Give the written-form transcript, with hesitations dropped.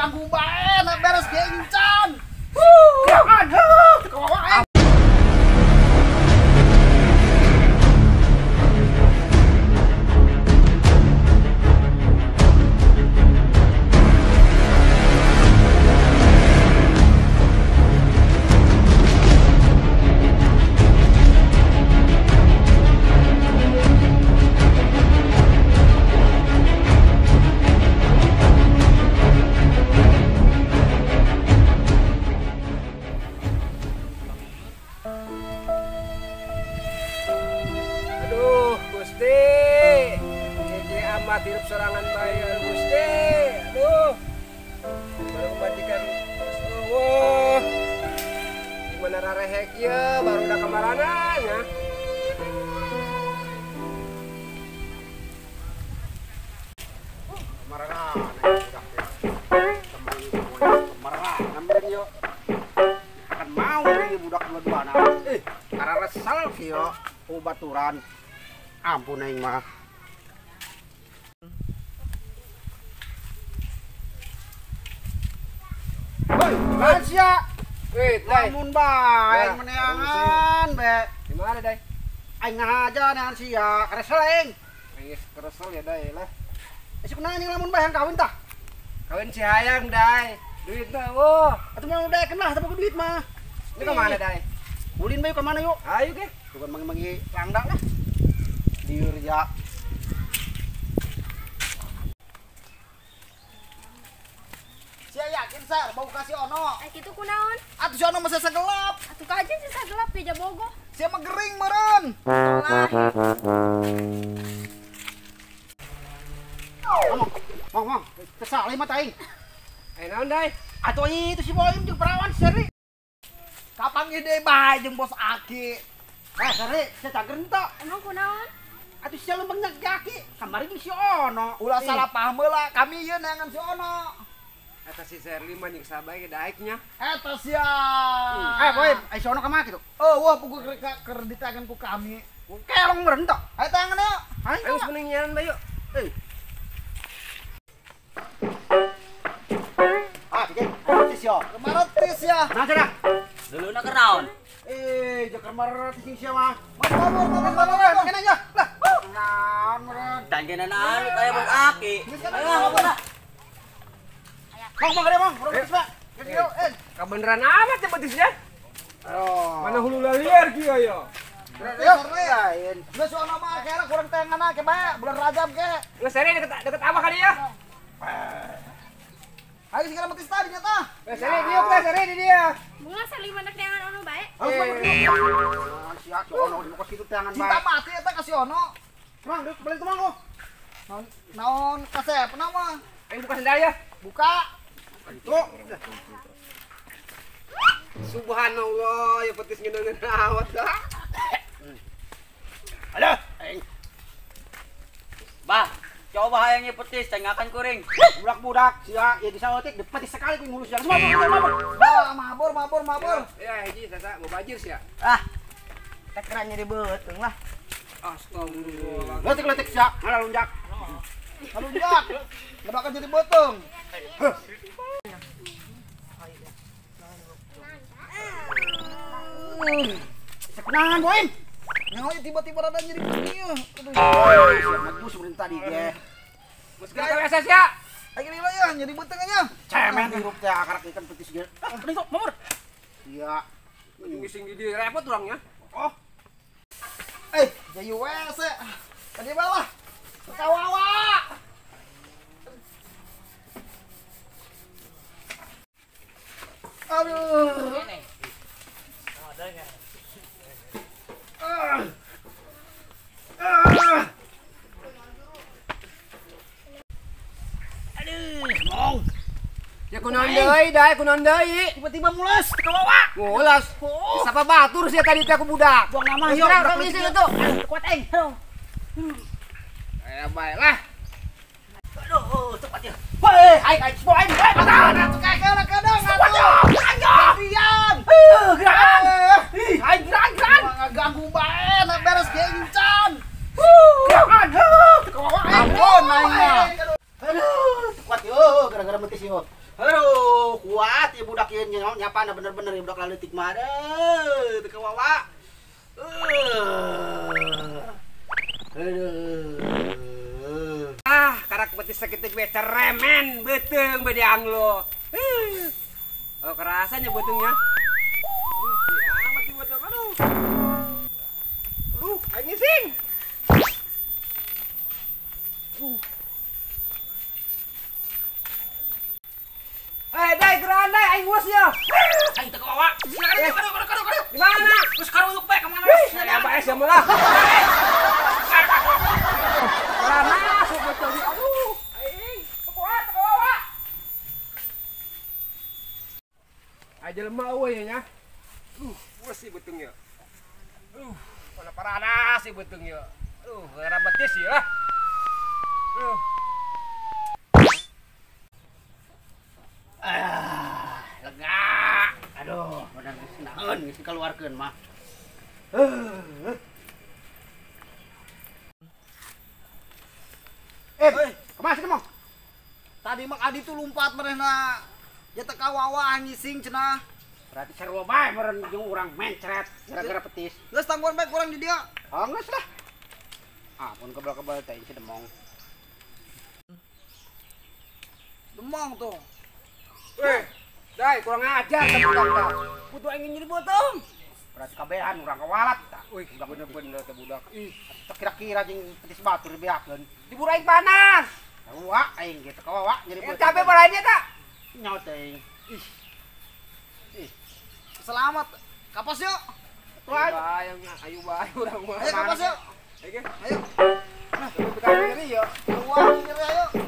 Ngaganggu bae na beres ge encan. Gerakan heuh teu kawawa aing. Hirup sorangan bayar Gusti. Aduh. Baru kebajikan Allah. Gimana rarehek ya baru udah kemarana ya. Kemarana udah teman kemarana meureun yo. Akan mau ini budak dua-dua nah. Karena resel kieu baturan. Ampun aing mah. Sia. Wait, Dai. Lamun bae meneangan be. Gimana, Dai? Aing ngaja neangan sia, resel aing. Geus resel ya, Dai lah. Isuk nanya lamun bae yang kawin tah. Kawin si hayang, Dai. Duitna eueuh. Atuh mah udah lah tapi duit mah. Ini ke mana, Dai? Ulin bae ke mana yuk? Ayo ge. Bukan mangi-mangi langda lah. Liur ya. Sia yakin sar bau kasih ono. Eh kitu kunaon? Atuh si ono mah segelap. Atuh kajen sisa gelap ya jabogo. Sia mah gering meureun. Tolak. Ngomong, ngomong, kesal mah aing. Eh naon Dai? Atuh itu si Boim jeung perawan Seri. Kapan deui bae jeung bos Aki. Eh Seri, sia cager henteu. Emang kunaon? Atuh sia lempeng aki, kamari jeung si Ono. Ulah salah paham heula, kami ieu neangan si Ono. Eta si Sherly mah nyiksa bae ge daeknya. Eta sia. Eh Boim, ai si Ono ka mana kitu? Oh, wah puguh keur ditaekeun ku kami. Kelong meureun tah. Ayo tangan yuk. Ayo geus mending nyaran bae yuk. Eh. Ah, bikin tis yo. Kemaretis ya. Nah, cenah. Duluna keur naon? Eh, jeung kemaretis sing sia mah. Mabur, mabur, mabur, kena nya. Lah. Naon meureun? Tanggeuna naon aya bos aki. Ayo ngomong lah. Bang, bang, ada bang, urang Pak. Eh, kebeneran amat ya betisnya. Oh. Mana hulu laliar kieu ya. Yo, lain. Geus ono mah kira kurang tengan ke bae, bulan Rajab ke. Geus seri deket abah kali ya. Ayo segera betis tadi nyata. Geus seri diuk teh seri di dia. Bunga seri mana tengan ono bae. Sia si ono di kos kitu tengan bae. Cinta mati eta ka si ono. Mang, beli tuh mang. Naon naon kasep mah. Ayo buka sendal ya. Buka. Itu. Subhanallah, ya petis ngeuneuh awat dah. Aduh, aing. Bah, coba hayang petis cengakan kuring. Budak-budak sia ya disaotik petis sekali kuing mulus jangan mabur mabur. Bah, mabur mabur mabur. Ya, hiji sasa mau bajir sia. Ah. Tekeran nyeri beuteung lah. Astagfirullah. Letik-letik sia, ngalalunjak. Ngalunjak. Ngebakan jadi beuteung. Sekunahan Boim. Nyaho tiba-tiba rada nyeri beuteung. Aduh. Siap ngetus meureun tadi ge. Geus geura biasa sia. Ayo lila ya nyeri beuteung nya. Cemen hirup teh akarak ikan petis ge. Ah, itu mamur. Iya. Ngising di dieu repot urangnya. Oh. Eh, jadi WC. Tadi balah. Kawawa. Aduh. Aduh, mong. Ya kunaon deui, Dai, kunaon deui. Tiba-tiba mulas kawawa. Mulas. Oh. Sapa batur sia tadi teh ku budak. Buang nama yo. Budak isi itu. Kuat aing. Eh, baiklah. Aduh, cepat ya. Woi, aing aing semua aing. Atuh kadang atuh. Gantian. Gerakan. Ih, aing gerakan, gerakan. Ngaganggu bae na beres ge encan. Aduh, kuat ya budak ieu nyapana bener-bener ya budak laleutik mah. Aduh, teu kawawa. Aduh. Ah, karak betis sakitik we ceremen beuteung be dianglo. Oh, kerasanya beuteungnya. Aduh, amat di beuteung. Aduh. Aduh, aing ngising. Dai, geran dai, aing uas ya. Aing teu kawawa. Aduh. Di mana? Terus karuyuk bae ka mana? Ya bae sia mah lah. Geran masuk beuteung. Aduh, aing teu kuat, teu kawawa. Aja jelema euy nya. Uas sih beuteung ya. Mana parana sih beuteung ya. Aduh, gara betis ya lah. Ah, lega. Aduh, bener geus naon geus dikeluarkeun mah. Kemana sih Demong? Tadi mah Adi tuh lompat manehna. Ya teu kawawa ngising cenah. Berarti sarua bae meureun jeung urang mencret gara-gara petis. Geus tangguhan bae kurang di dia. Oh, geus lah. Ah, pun kebal-kebal teh si Demong. Demong tuh. Weh, dai kurang ajar teh budak tah. Kudu aing nyeri beuteung. Berarti kabehan urang kawalat tah. Wih, bener-bener teh budak. Ih, teu kira-kira jeung petis batur dibeakeun. Dibur aing panas. Sarua aing ge teu kawawa nyeri beuteung. Cabe barainnya tah. Nyaut aing. Ih. Ih. Selamat. Kapas yuk. Tuh ayo ayo bae urang mah. Ayo kapas yuk. Ayo. Ayo. Nah, nyeri yo. Keluar nyeri ayo.